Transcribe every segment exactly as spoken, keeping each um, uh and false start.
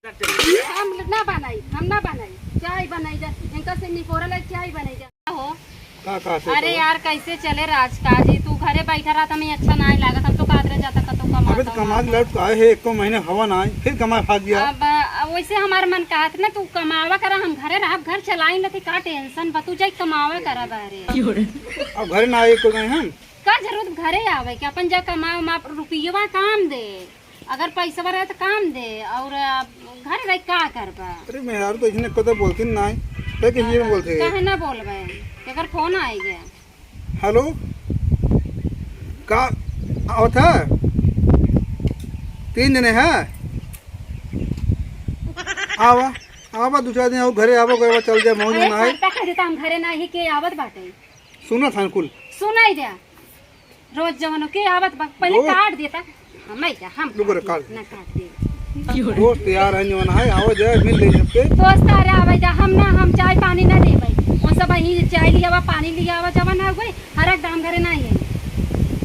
हम ना बनाई, हम ना बनाई, चाय बनाई जा, इनका से निकोरल है, चाय बनाई जा। हो। का, का से अरे तो? यार, कैसे चले राजकाज? ई तू घरे बैठा रहा, हमें अच्छा ना लागत। हम तो कादरे जाता कतो कमा अबे तो कमा कमा के लौट के आए हैं, एको महीने हवा ना आई, फिर कमा भाग गया। अब, अब वैसे हमार मन कहत ना, तू कमावा करा, हम घरे रहब, घर चलाई लेते, का टेंशन बा? तू जाई कमावा करा बाहरे। अब घरे ना आए को गए हम। का जरूरत घरे आवे के? अपन जा कमा उमा, रुपयवा काम दे। अगर पैसवा रहे तो काम दे, और आप घर रह का करबा? अरे मेहरारू तो इसने कतो बोलती ना है, तो किस लिए बोलते हैं? काहे ना बोलबे? एकर फोन आई गया। हेलो, का आवत है? तीन जने हैं, आवा, आवा, दो चार दिन आओ, घरे आवा, कोई चल जाए, मौज अरे ना है। साहब, का कह देता, हम घरे ना ही के आवत बाटे। सुना था कुल। सुनाई दे। रोज जवन के आवत बा, पहले रोज? काट देता। हम आई जा, हम रुको रे, काट काट दे। ना काट दे। दोस्त यार हैं जवन है, आवा जाए, मिल ले सबके। दोस्त अरे आवे जा, हम ना, हम चाय पानी ना देबै। वो सब यहीं चाय लियावा, पानी लियावा, जवन है वही, हर एक दाम घरे ना है।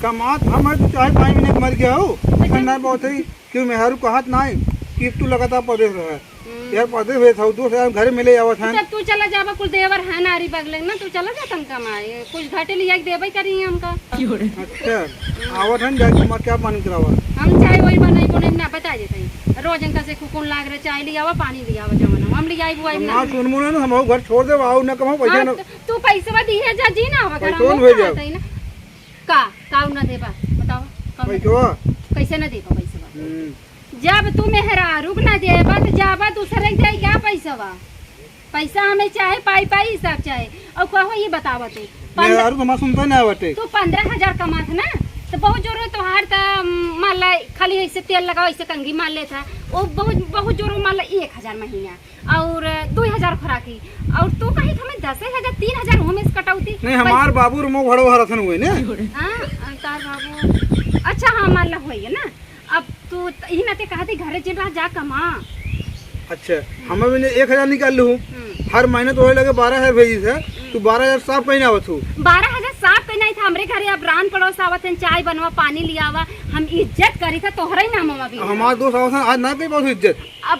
कमात हम है तो चाय पानी में मर गया हो। तो जब ना बहुत है, क्यों मेहरारू कहत ना है कि तू लगातार परदेस रहा। हम्म। यार, परदेस में था, दोस्त यार, घरे मिले आवत हैं। जब तू चला जाबा, कुल देवर है नारी बगले में, तू चला जा तन कमाए, कुछ घाटे लिया के देबे करी हमका। अच्छा, आवत हैं, जाके मत क्या पानी करावा। हम चाहे वही बनाई, बनाई ना बता देते हैं। रोज इनका से कुकुन लाग रहे, चाय लियावा, पानी लियावा, जवन हम लियाई बुआई हम ना। ना सुन मुने ना, हम घर छोड़ दे, आओ ना कमाओ, पैसा हाँ, ना। तू, तू पैसवा दिहे जा, जी ना आवा, घर पैसवा हम ना भेजा। कहत है ना। का, का ना देबा? बताओ, का ना पैसवा? कैसे ना देबा पैसवा? हम्म। जब तू मेहरारू के ना देबा, तो जाबा दूसरे के दे क्या पैसवा? पैसा हमें चाहे, पाई, पाई हिसाब चाहे। और कहो, ये बतावा तू, पन्द्रह मेहरारू तो हमार सुनता ना बाटे। तू पन्द्रह हजार कमात ना, तो बहुत जोर तोहार त, मान ला, खाली ऐसे तेल लगाओ, ऐसे कंघी मार लेता। वो बहुत, बहुत जोर मान ला एक हजार महीना, और दो हजार खुराकी, और तू कहीं हमें दस हजार, तीन हजार हमें से कटौती। नहीं, हमार बाबू रे मोह भड़ो हरसन हुए ने। हाँ, तार बाबू। अच्छा, हाँ, मान ला होइए ना। अब तू त-, ई नाते कहती घरे जिन रहा, जा कमा। अच्छा, हमें भी एक हजार निकाल लूँ। हम्म। हर महीने तो होए लगे बारह हजार भेजी से, हम्म। तू बारह हजार साफ कहीं ना आवत हो। बारह हजार साफ कहीं नहीं था, हमरे घरे अब रान पड़ोस आवत हैं, चाय बनवा, पानी लियावा, हम इज्जत करी था तोहरा ही नाम भी। हमार दोस्त आवत हैं, आज ना कहीं बहुत इज्जत। अब,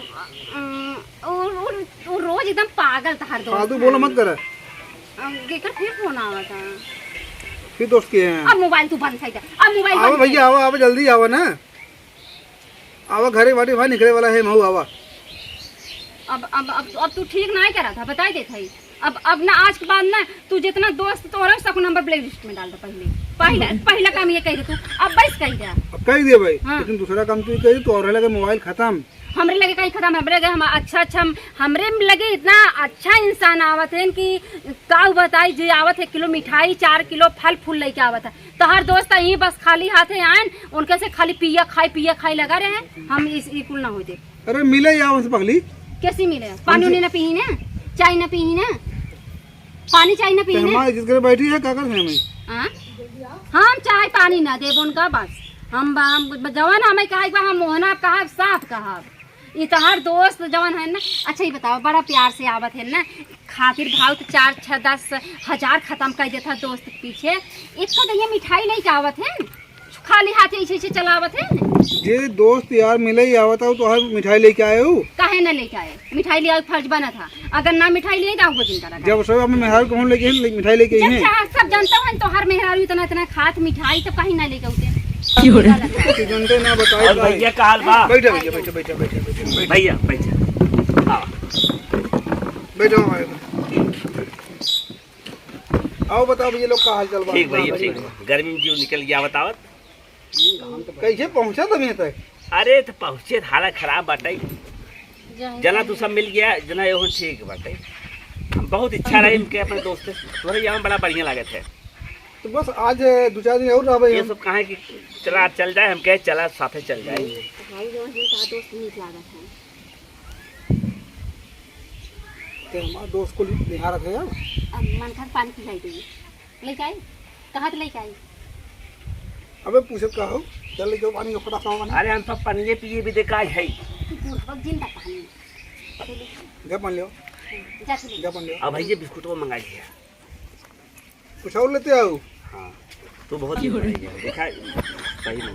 अम, और, और, और रोज एकदम पागल था हर दोस्त। फालतू बोला मत करे। अम, केकर फिर फोन आवा था। फिर दोस्त के हैं? अब मोबाइल तू बंद कर दे, अब मोबाइल आवा बंद कर भैया, दे। आवा, आवा, जल्दी आवा ना। आवा घरे बाटी भाई निकले वाला है, महू आवा। अब, अब, अब, अब तू ठीक ना करा था, बताई देत हई। अब, अब ना आज के बाद ना तू जितना दोस्त तोहरा सब नंबर ब्लैक लिस्ट में डाल दे पहले। पहला, पहला काम ये कह दे तू, अब बस कह दे। अब कह दिया भाई, हाँ। लेकिन दूसरा काम तू कह दे, तो और लगे मोबाइल खत्म। हमरे लगे कहीं खत्म, हमरे लगे हम अच्छा, अच्छा, हम, हमरे लगे इतना अच्छा इंसान आवत हैं कि काऊ बताई, जे आवत है किलो मिठाई, चार किलो फल फूल लेके आवत है। तोहार दोस्त यहीं बस खाली हाथे आएन, उनके से खाली पिया खाई, पिया खाई लगा रहे हैं। हम इस, ई कुल ना होते। अरे मिले या उनसे पगली। कैसी मिले? पानी उन्हें ना पी ना, चाय ना पी ना, पानी चाय ना पी तो ना। हमारे जिस घर बैठी है, का कर हमें? हाँ? हम चाय पानी ना देब उनका बस। हम बा-, हम जवन हमें कहे बा, हम मोहना कहब, साफ कहब। ई तोहार दोस्त जवन है ना, अच्छा, ई बताओ, बड़ा प्यार से आवत है ना, खातिर भाव तो चार, छः, दस हजार खत्म कर देता दोस्त के पीछे। एक तो दहिया मिठाई लेके आवत है, खाली हाथ ऐसे, ऐसे चलावत है। जे दोस्त यार मिले ही आवत हो, तो हर मिठाई लेके आए हो? काहे ना लेके आए? मिठाई ले आवे फर्ज बना था। अगर ना मिठाई लिए, तो आपको चिंता लगा। जब सब अपने मेहरारू को फोन लेके ही, मिठाई लेके ही जब हैं। चाह-, सब जानता हूँ, तो हर मेहरारू इतना, इतना खात मिठाई, तो कहीं ना लेके आते। क्यों रे? तू जानते ना, बताओ और भाई। भैया का हाल बा? बैठा भैया, बैठा, बैठा, बैठा, बैठा, बैठा। भैया, बैठा। हाँ। बैठो हमारे पास। आओ बताओ भैया लोग का हाल चाल बा? ठीक भैया, ठीक बा। गर्मी में जीव निकल गया बतावत। कैसे पहुंचा तुम यहाँ तक? अरे तो पहुंचे, हालत खराब बाटे। जना तू सब मिल गया, जना एहो ठीक बाटे। हम बहुत इच्छा रही इनके अपने दोस्त से, तोहरे यहाँ बड़ा बढ़िया लागत है। तो बस आज दो चार दिन और रहबे ये हम। सब कहे कि चला चल जाए, हम कहे चला साथे चल जाए। भाई जो है का दोस्त नीक लागत है। ते हमार दोस्त को निहारत है यार। अब मन खा पानी पिलाई दे। लेके आई? कहाँ से लेके आई? अबे पूछत का हो? चल लेके आओ पानी का फटाफट बना। अरे हम सब पानी पिए भी देखा है। तू बुढ़वा जिंदा पानी। जा पानी ले आओ। जा तू ले। जा पानी ले आओ। अब भैया बिस्कुट को मंगा लिया। कुछ और लेते आओ। हाँ, तू बहुत ही बढ़िया है। देखा, सही में।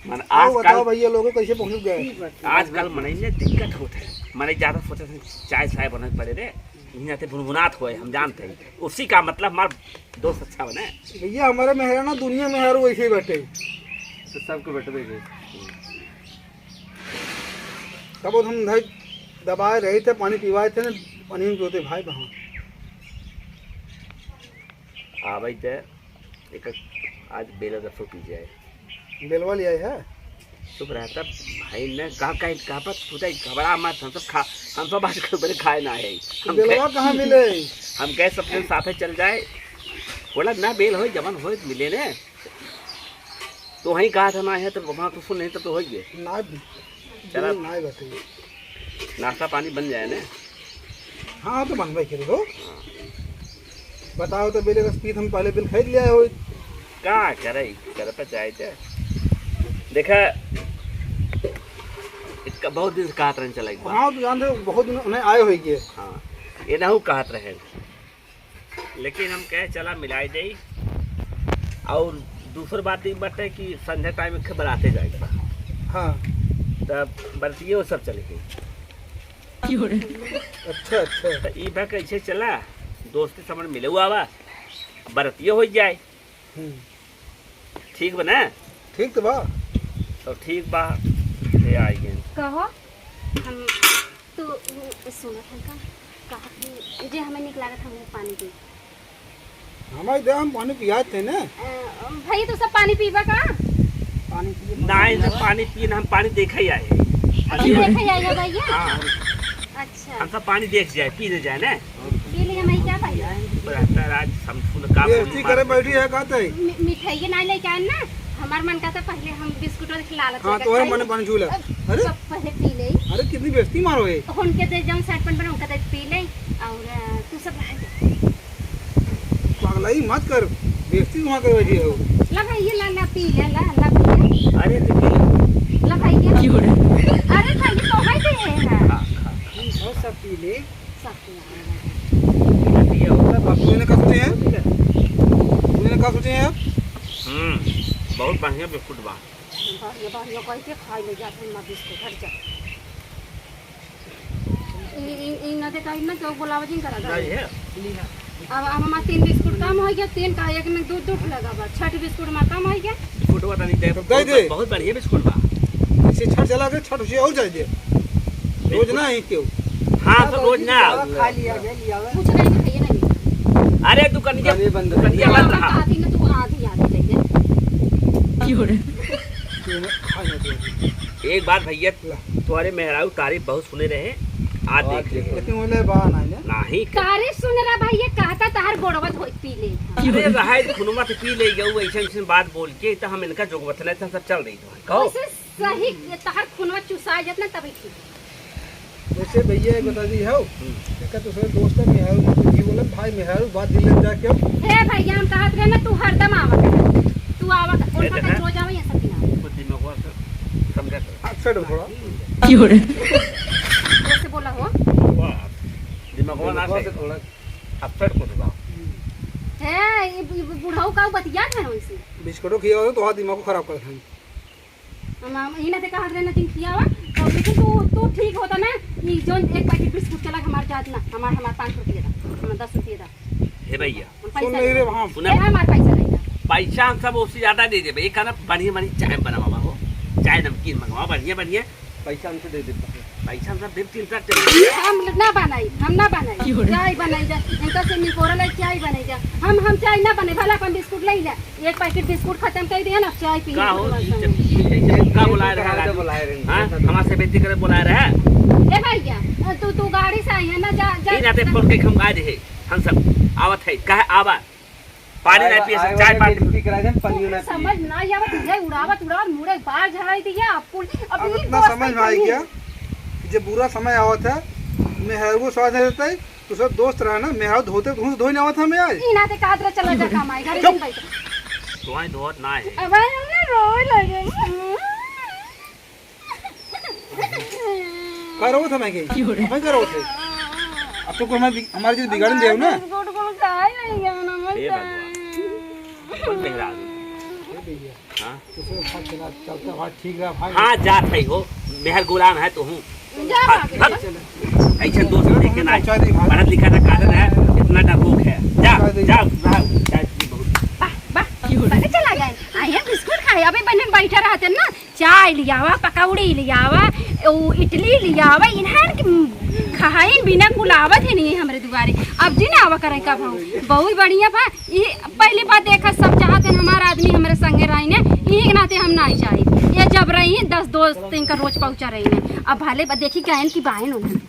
मन और बताओ आजकल भैया लोगों, कैसे पहुँच गए? आजकल मनई में दिक्कत होत है, मनई ज्यादा सोचत है, चाय साय बनत पड़े रे, इहाँ ते भुनभुनात होए, हम जानते हैं। उसी का मतलब हमार दोस्त अच्छा बने। भैया, हमारे मेहरा ना दुनिया में हर वैसे ही बैठे। तो सबको बैठबे के। तब हम भाई दबाए रहे थे, पानी पिवाए थे ना, पानी में जोते भाई वहाँ। आवे ते एक आज बेला दसो पी जाए। बेलवा ले आए है? चुप रहता भाई ने कहा, कहीं कहा पर पूछा, घबरा मत, हम सब खा, हम सब आज के ऊपर खाए ना है। हम बेलवा गए, कहाँ मिले? हम गए सब जन साथे चल जाए। बोला ना बेल होई, जवन होई मिले ने। तो वहीं कहा था ना है, तो वहाँ तो सुन नहीं, तब तो होई गए। ना, चला। ना बताइए। नाश्ता पानी बन जाए ने। हाँ, तो बनबे करे हो। हाँ। बताओ तो, बेले रस पीत हम पहले बिल खरीद लिया हो। का करे, करे पे चाहे थे। देखा, इसका बहुत दिन से कहत रहन चला एक बार। हाँ, तो जानते हो, बहुत दिन उन्हें आए होई गए। हाँ, ये ना कहत रहे। लेकिन हम कहे चला मिलाई दे। और दूसर बात ई बाटे कि संध्या टाइम एक बराते जाए के बा। हाँ। तब बरतिये वो सब चले गई। अच्छा, अच्छा। तो ई बा कैसे चला, दोस्ती समझ मिले हुआ बा, बरतिये हो जाए। हम्म। ठीक बा ना? ठीक तो बा। तो ठीक बा, ये आई गए। कहो, हम तो सुनत हन का, कहा कि जे हमें निक लागत हम वो पानी पी। हमारे दे हम पानी पियात थे ना। अ, भैया, तू सब पानी पीबा का? पानी पिए। ना, इन्हें पानी पिए ना, हम पानी देखे ही आए हैं। अच्छा, देखे ही आए हैं भैया? हाँ। अच्छा। हम सब पानी देख जाए, पी ले जाए ना। पी ले, हमें क्या भैया? बड़ा राज हम सुन का ये बोली इसी मार करे बैठी है, का तई? मि-, मिठाई के ना लेके आए ना, हमार मन का था पहले हम बिस्कुट और खिला लेते हाँ, हैं, तोहरे खाई। मने पानी छू ले। अब अरे? सब पहले पी ले। अरे, कितनी बेइज्जती मारो है। उनके दे जौन सेट पन बना, उनका दे पी ले। और, अ, तू सब रह जा। पगलाई मत कर, बेइज्जती वहाँ कर बैठी हो। ला भाई, ये ला, ला, पी ले, ला, ला, पी ले। अरे, तो पी ले। ला भाई, ये। क्यों रे? अरे भाई, ये तो है, दे है। खा, खा, खा। ये सब पी ले। सब पी ले। पी ले, हो। अब तू इन्हें का सोचे हैं? तू इन्हें का सोचे हैं आप? हम्म, बहुत बढ़िया बिस्कुट बा। बढ़िया, बढ़िया कह के खाई ले जात हन, माँ बिस्कुट, हट जा। ई, ई, ई ना देखा, ई ना केहू बोलावे जिन करा नहीं जाए। है। अब, अब हमार तीन बिस्कुट कम हो गया, तीन का एक में दो, दो लगा बा। छठ बिस्कुट में कम हो गया। बिस्कुट बा तनी दे। तो दे दे। बहुत बढ़िया बिस्कुट बा। इसे छठ चला के छठ उसे और जाए दे। रोज ना ही क्यों। हाँ, सब रोज ना। खा लिया, ले लिया। कुछ नहीं, खाइए नहीं। अरे, दुकनिया, दुकनिया बंद रहा। आधी में तू आधी, आधी ले ले। क्यों रे? खाए ना तू। एक बार भैया, ला। तुम्हारे मेहरारू तारीफ बहुत सुने रहे, आ देख ले। लेकिन बोले बा ना, ना। नहीं। तारीफ सुन रहा भैया, कहता तहार गोड़वा धोई पी ले। अरे, रहा है, खुनुमा तो पी ले गऊ, ऐसे, ऐसे बात बोल के, तो हम इनका जोगवत नहीं था, सब चल रही तो। कहो। वैसे सही, ये तहार खुनवा चुसा जात ना, तभी ठीक। वैसे भैया, एक बता दी हो, हम्म। देखा, दूसरे दोस्त है, मेहरारू, मतलब, जी बोले, भाई, मेहरारू, बात दिल ले जाके हो। हे भैया, हम कहत रहे ना, तू हरदम आवत है। तू आवत, ए, उनका देखा? रोज आवे, ये सब दिन आवे। कुछ दिमाग से समझा कर। Upset हो थोड़ा। क्यों रे? कैसे बोला हो? वाह, दिमाग ना दिमाग से से थोड़ा। Upset को दिमाग। हे, ये बु-, बु-, बुढ़ऊ का बतियात है उनसे। बिस्कुटो खियाओ तो थोड़ा दिमाग को खराब कर खाएंगे। हम, हम इन्हें ते कहत रहे ना, जिन खियावा, तो लेकिन तू, तू ठीक होता ना, ये जोन एक पैकेट बिस्कुट चला, हमार जात ना, हमार, हमार पाँच रुपये दा, हमार दस रुपये दा। हे भैया, हम पैसा सुन नहीं रे दे। वहाँ। सुना। ए, हमार पैसा नहीं दा। पैसा हम सब उससे ज्यादा दे देबे। एक ना बढ़िया, बढ़िया चाय बनवावा हो, चाय नमकीन मंगवा, बढ़िया, बढ़िया। पैसा हमसे दे देता है। पैसा हम सब देब, तीन साल चल। हम ना बनाई, हम ना बनाई। क्यों रे? चाय बनाई जा, इनका से निकोरा ले चाय बनाई जा। हम, हम चाय ना बने, भला अपन बिस्कुट ले ले। एक पैकेट बिस्कुट खत्म कर दिया ना, चाय पी का हो? का बोलाए रहे? हाँ? हमारे से बेइज्जती करे बोलाए रहे? ए भैया, तू, तू गाड़ी से आई है ना, जा, जा, ई नाते जा। फोन के हम गाय दे, हम सब आवत है, कहे आवा, पानी नहीं पिए, चाय पानी। बेइज्जती करा दे, पानी ना पिए। समझ ना आवा, तुझे उड़ावत, उड़ावत, मुड़े बाल झड़ाई दिया, अब कुल, अब अब ई इतना समझ में आई क्या? कि जब बुरा समय आवत है, मेहरारू स्वाद नहीं देता है, तो सब दोस्त रहा ना, मेहरारू धोते, धोते धोई ना आवत हमें आज। ई नाते कहत रहे, "चला जा, काम आए, घरे चुप। दिन बैठ।" तो आई धोत ना है। अब हम ना रोए लगे। का रोत है मैं के? क्यों रे? मैं का रोत है? अब तो को हमारे बि-, हमारे चीज बिगाड़ दे ना। बिस्कुट को खाए नहीं गया ना, मत हे भगवान। खाए। कौन मेहरारू? हाँ? उसमें भाग चला, चलता भाग ठीक रहा भाई। हाँ, जात है हो, मेहर गुलाम है तो हूँ। जा भाग। भाग। ऐसे दोस्त लेके ना, पढ़त लिखा था, कादर है, इतना डरपोक है। जा, जा, जा, जा, बहुत। वाह, वाह, पता चला गए। आए हैं बिस्कुट खाए, अबे बहन बैठे रहते ना, चाय लियावा, पकौड़ी लियावा, उ इडली लियावा, इन्हन के खाइन बिना कुल आवत ही नहीं है हमरे दुआरे। अब जी ना आवा करें कब हम। बहुत बढ़िया बा। ई पहली बार देखा, सब चाहत हैं हमारा आदमी हमरे संगे रही ने, इही के नाते हम ना जाई। ये जब रही हैं दस दोस्त इनका रोज पहुँचा रही ने। अब भले बा देखी गयन की बायन उन्हन।